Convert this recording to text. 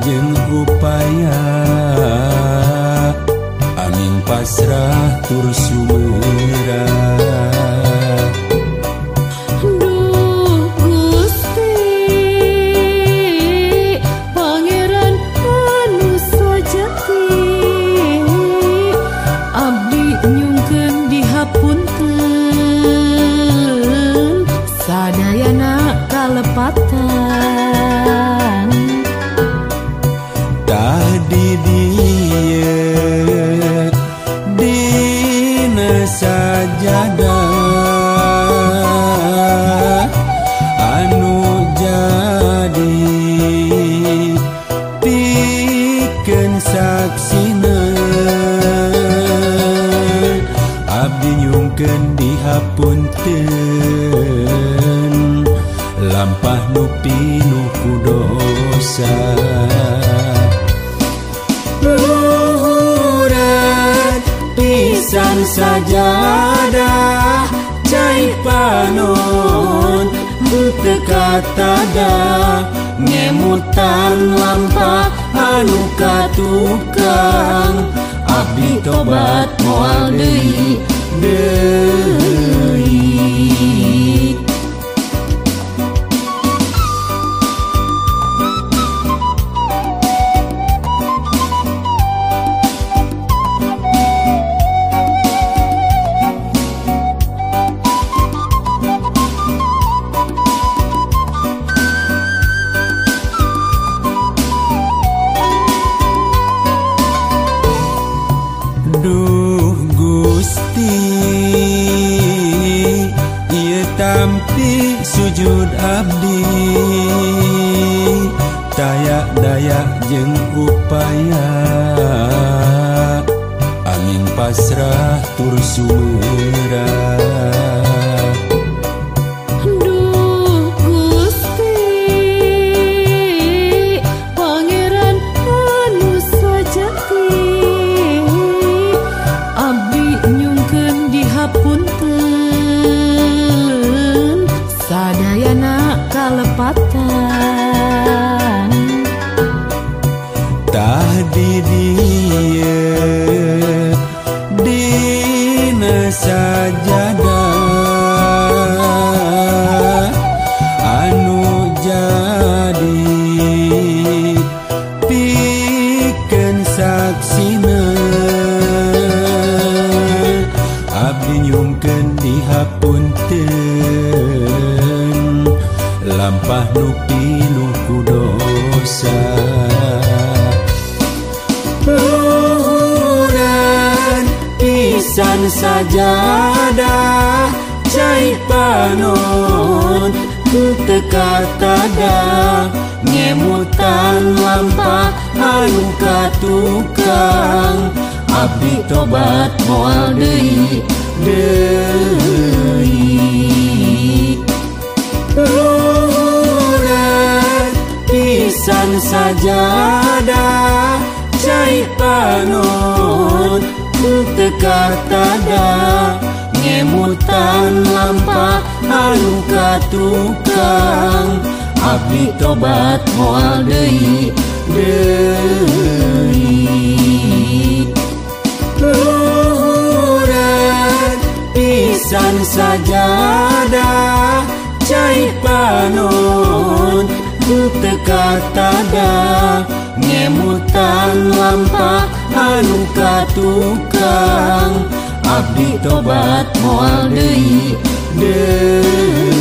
jeung upaya angin pasrah tur sumerah. Duh Gusti Pangeran anu sajati, abdi nyungkeun dihapunten sadayana kalepatan. Tah di dieu dina sajadah anu jadi pikeun saksina, abdi nyungkeun dihapunten lampah nu pinuh ku dosa. Luhuran pisan sajadah cai panon teu katada ngemutan lampah anu katukang, abdi tobat moal deui deui. Duh Gusti ieu tampi sujud abdi taya daya jeung upaya angin pasrah tur sumerah. Duh Gusti Pangeran anu sajati, abdi nyungkeun dihapunten sadayana kalepatan. Tah di dieu dina sajadah anu jadi pikeun saksina, abdi nyungkeun dihapunten lampah nu pinuh ku dosa. Luhuran pisan sajadah cai panon teu katada ngemutan lampah anu katukang, abdi tobat moal deui deui. Luhuran pisan sajadah cai panon teu katada ngemutan lampah anu katukang, abdi tobat moal deui deui. Luhuran pisan sajadah cai panon teu katada ngemutan lampah anu katukang, abdi tobat moal deui deui.